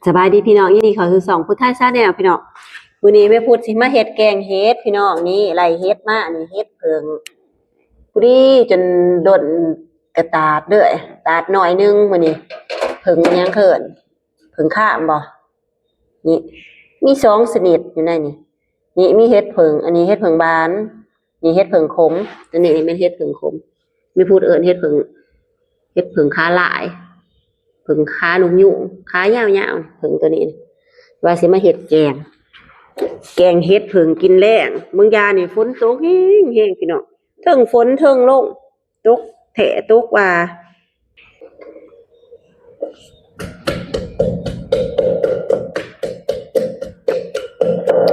ສະບາຍດີພີ່ນ້ອງ ຍິນດີເຂົ້າສູ່ຊ່ອງພຸດໄທຊາແນລພີ່ນ້ອງ. ມື້ນີ້ແມ່ພຸດຊິມາເຮັດແກງເຫັດພີ່ນ້ອງ. ນີ້ໄລ່ເຫັດມາ ອັນນີ້ເຫັດເຜິ້ງ ພໍດີຈົນດົນກະຕາດເລີຍ ຕາດໜ້ອຍໜຶ່ງ. ມື້ນີ້ເຜິ້ງຫຍັງເອີ້ນ ເຜິ້ງຄາມບໍ່? ນີ້ມີສອງຊະນິດຢູ່ໃນນີ້. ນີ້ມີເຫັດເຜິ້ງ ອັນນີ້ເຫັດເຜິ້ງບານ ນີ້ເຫັດເຜິ້ງຂົມ ອັນນີ້ແມ່ນເຫັດເຜິ້ງຂົມ. ແມ່ພຸດເອີ້ນເຫັດເຜິ້ງ ເຫັດເຜິ້ງຂາລາຍ ເຜິ້ງຂານົກຍູງ ຂາຍາວໆ. ເຜິ້ງໂຕນີ້ ວ່າຊິມາເຮັດແກງ ແກງເຫັດເຜິ້ງກິນແລງ. ບາງຢ່າງນີ້ຝົນຕົກແຮງໆ ພີ່ນ້ອງ ເທິງຝົນເທິງລົມ ຕົກແທ້ຕົກວ່າ.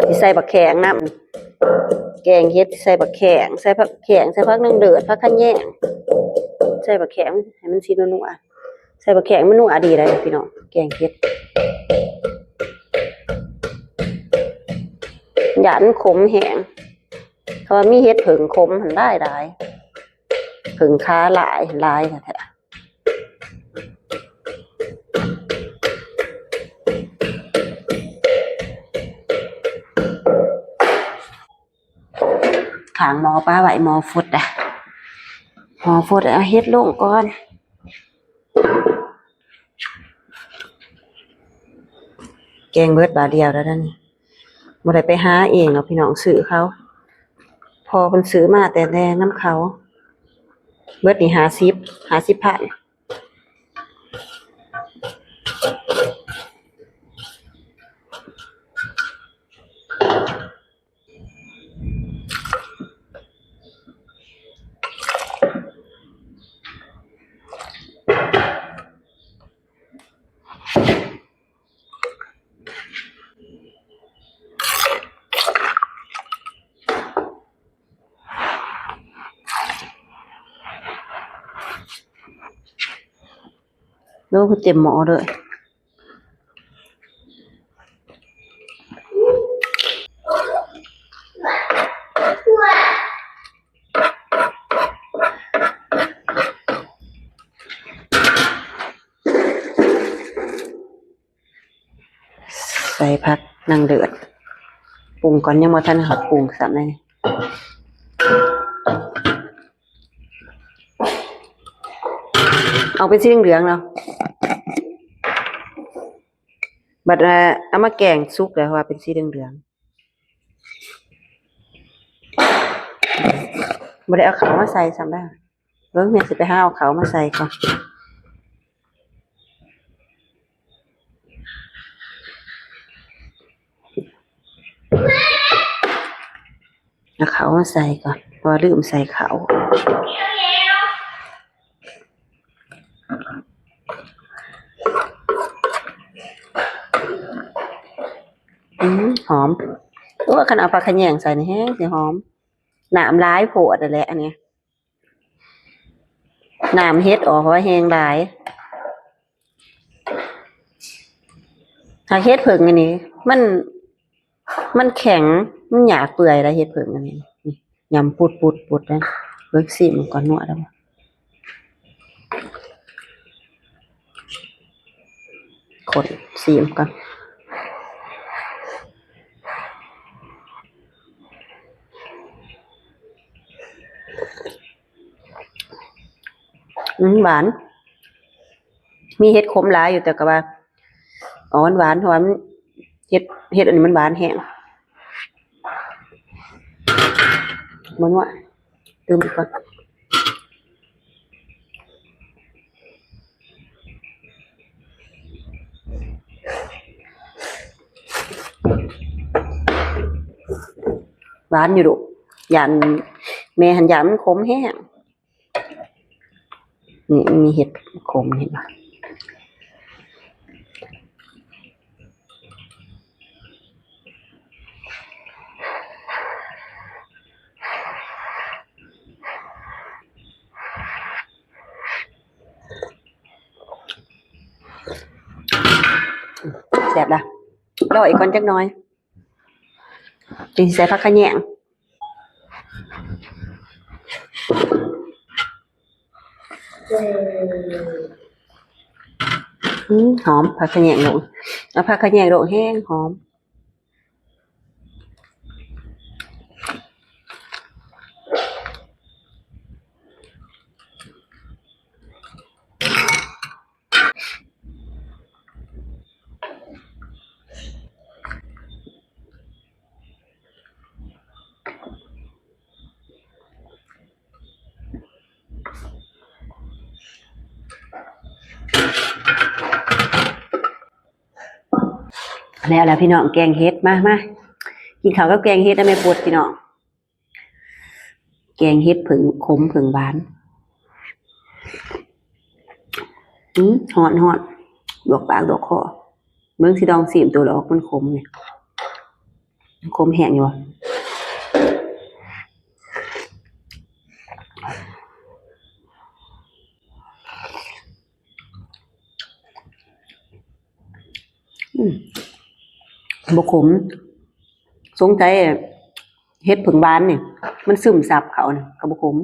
ຊິໃສ່ບັກແຂ້ງນຳ ແກງເຫັດຊິໃສ່ບັກແຂ້ງ ໃສ່ຜັກແຂ້ງ ໃສ່ຜັກນາງເລີດ ຜັກຂະແຍງ ໃສ່ບັກແຂ້ງໃຫ້ມັນສີນົວໆ. ໃສ່ບັກແຂ້ງມັນນົວດີເດ້ພີ່ນ້ອງ ແກງເຫັດ. ຢ້ານມັນຂົມແຮງ ເພາະວ່າມີເຫັດເຜິ້ງຂົມຫັ້ນຫຼາຍໆ ເຜິ້ງຂາຫຼາຍ ຫຼາຍແທ້ໆ. ຂ້າງໝໍ້ປະໄວ້ ໝໍ້ຟົດ ໝໍ້ຟົດ ເອົາເຫັດລົງກ່ອນ. ແກງເບິດບາດດຽວແລ້ວນີ້ ບໍ່ໄດ້ໄປຫາເອງດອກພີ່ນ້ອງ ຊື້ເຂົາ ພໍ່ເພິ່ນຊື້ມາແຕ່ ແຕ່ນຳເຂົາ. ເບິດນີ້ຫ້າສິບ ຫ້າສິບພັນ. ໂອ້ ຄືເຕັມໝໍ້ເລີຍ. ໃສ່ຜັກນາງເລີດ ປຸງກ່ອນ ຍັງບໍ່ທັນເອົາເຂົ້າປຸງຊ້ຳເລີຍ. ອອກເປັນສີເຫຼືອງໆເນາະ ບັດ ເອີ ເອົາມາແກງສຸກແລ້ວວ່າເປັນສີເຫຼືອງໆ. ບໍ່ໄດ້ເອົາເຂົ້າມາໃສ່ຊ້ຳດາ. ເບິ່ງ ແມ່ຊິໄປຫາເອົາເຂົ້າມາໃສ່ກ່ອນ. ເອົາເຂົ້າມາໃສ່ກ່ອນ ເພາະວ່າລືມໃສ່ເຂົ້າ. ອືມ ຫອມ. ໂອ້ ຄັນເອົາຜັກຂະແຍງໃສ່ນີ້ແຮງຊິຫອມ. ນ້ຳຫຼາຍໂພດຫັ້ນແຫຼະ ອັນນີ້ ນ້ຳເຫັດອອກ ເພາະວ່າແຮງຫຼາຍ. ຫາກເຫັດເຜິ້ງອັນນີ້ ມັນ ມັນແຂງ ມັນຢາກເປື່ອຍໄດ໋ ເຫັດເຜິ້ງອັນນີ້. ນີ້ ຍຳປຸດໆໆເດ້. ເບິ່ງ ຊີມມັນກ່ອນ ນົວແລ້ວບໍ່? ຄົນຊີມກ່ອນ. ອືມ ຫວານ. ມີເຫັດຂົມຫຼາຍຢູ່ ແຕ່ກໍວ່າ ອໍ ມັນຫວານ ເພາະວ່າມັນ ເຫັດ ເຫັດອັນນີ້ມັນຫວານແຮງ. ບໍ່ນົວ ຕື່ມອີກກ່ອນ. ຫວານຢູ່ລູກ ຢ້ານ ແມ່ຫັ້ນຢ້ານມັນຂົມແຮງ. ນີ້ ມີເຫັດຂົມ ເຫັນບໍ່? ແຊບລະ ລໍອີກກ່ອນຈັກໜ່ອຍ ຈຶ່ງຊິໃສ່ຜັກຂະແຍງ. ອືມ ຫອມ ຜັກຂະແຍງລົງ. ເອົາຜັກຂະແຍງໂລດ ແຮງຫອມ. ແລ້ວລະພີ່ນ້ອງ ແກງເຫັດ ມາ ມາ ກິນເຂົ້າກັບແກງເຫັດນຳແມ່ປົດພີ່ນ້ອງ. ແກງເຫັດເຜິ້ງຂົມເຜິ້ງຫວານ. ອືມ ຮ້ອນໆ ລວກປາກລວກຄໍ. ເບິ່ງ ຊິລອງຊີມໂຕດອກມັນຂົມນີ້ ຂົມແຮງຢູ່ບໍ່? ອືມ ບໍ່ຂົມ. ສົງໄສເຫັດເຜິ້ງຫວານນີ້ ມັນຊຶມຊັບເຂົ້ານະ ກໍບໍ່ຂົມ.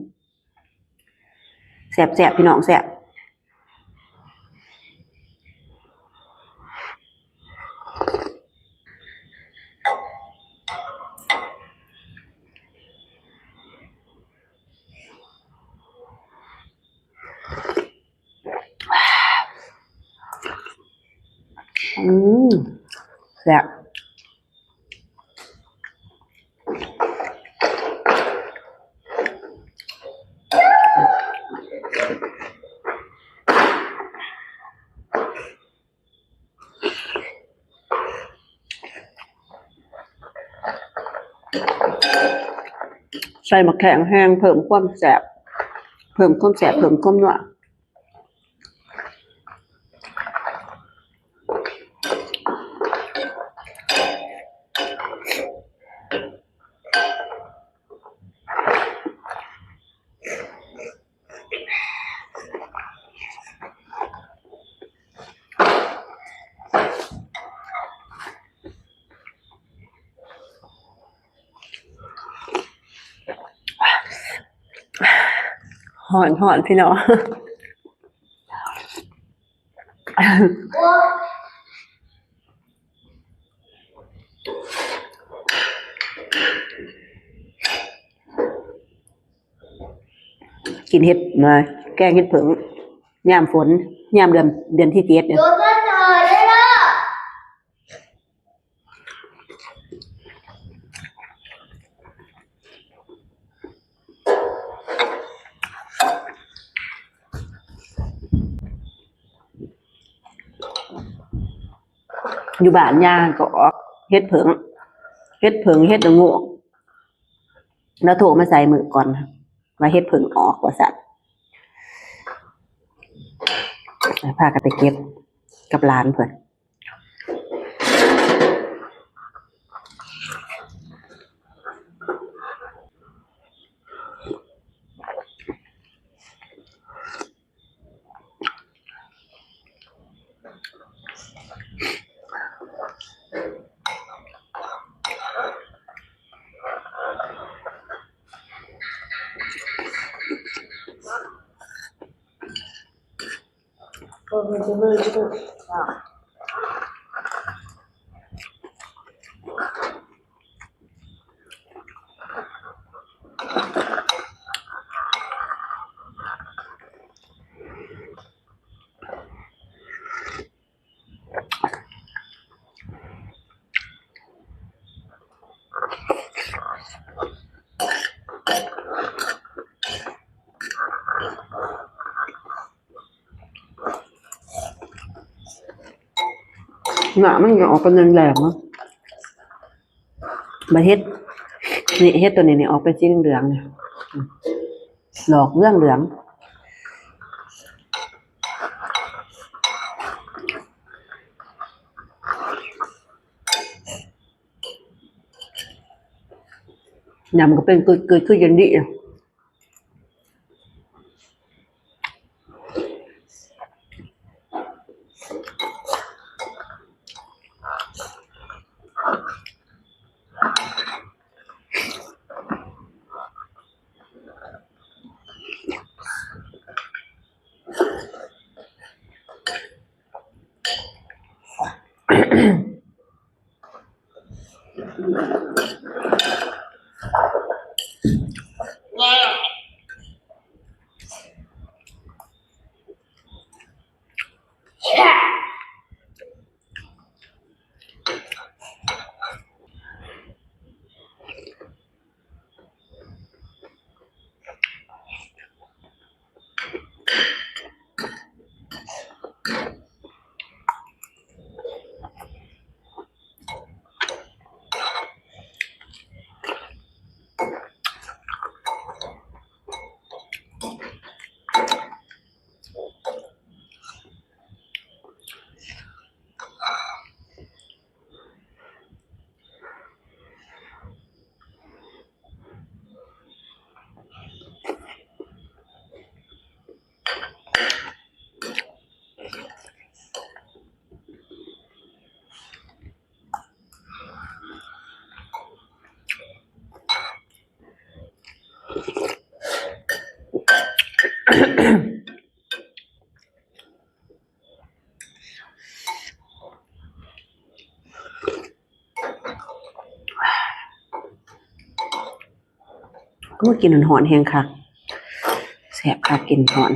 ແຊບໆ ພີ່ນ້ອງ ແຊບ. ອືມ ແຊບ. ໃສ່ໝາກແຂ້ງແຮງ ເພີ່ມຄວາມແຊບ ເພີ່ມຄວາມແຊບ ເພີ່ມຄວາມນົວ. ຮ້ອນໆ ພີ່ນ້ອງ. ກິນເຫັດ ມາ ແກງເຫັດເຜິ້ງ ຍາມຝົນ ຍາມເດືອນ ເດືອນທີເຈັດນີ້. ຢູ່ບ້ານຍ່າກໍອອກເຫັດເຜິ້ງ ເຫັດເຜິ້ງ ເຫັດລະໂງກ. ລາວໂທມາໃສ່ມື້ກ່ອນວ່າເຫັດເຜິ້ງອອກວ່າຊັ້ນ ພາກັນໄປເກັບກັບຫຼານເພິ່ນ. ໜ້າມັນກໍອອກເປັນແດງໆ ເນາະ. ບັດເຫັດ ນີ້ ເຫັດຕົວນີ້ນີ້ອອກເປັນສີເຫຼືອງໆ ນີ້ ດອກເຫຼືອງໆ. ຍຳກໍເປັນກຶດໆ ຄືເຢັນດີ. ອ ໂອ້ຍ ກິນຮ້ອນໆ ແຮງຄັກ ແຊບຄັກ ກິນຮ້ອນ.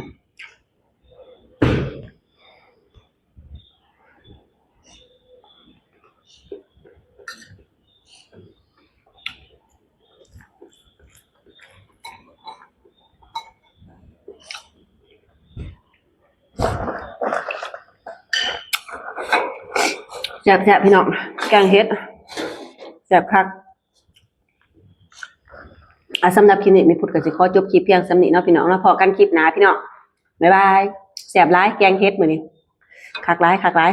ແຊບໆ ພີ່ນ້ອງ ແກງເຫັດ ແຊບຄັກ. ອ່າ ສຳລັບຄລິບນີ້ ແມ່ພຸດກໍຊິຂໍຈົບຄລິບພຽງສ່ຳນີ້ເນາະ ພີ່ນ້ອງເນາະ. ພໍ້ກັນຄລິບໜ້າ ພີ່ນ້ອງ ບາຍບາຍ. ແຊບຫຼາຍ ແກງເຫັດມື້ນີ້ ຄັກຫຼາຍ ຄັກຫຼາຍ.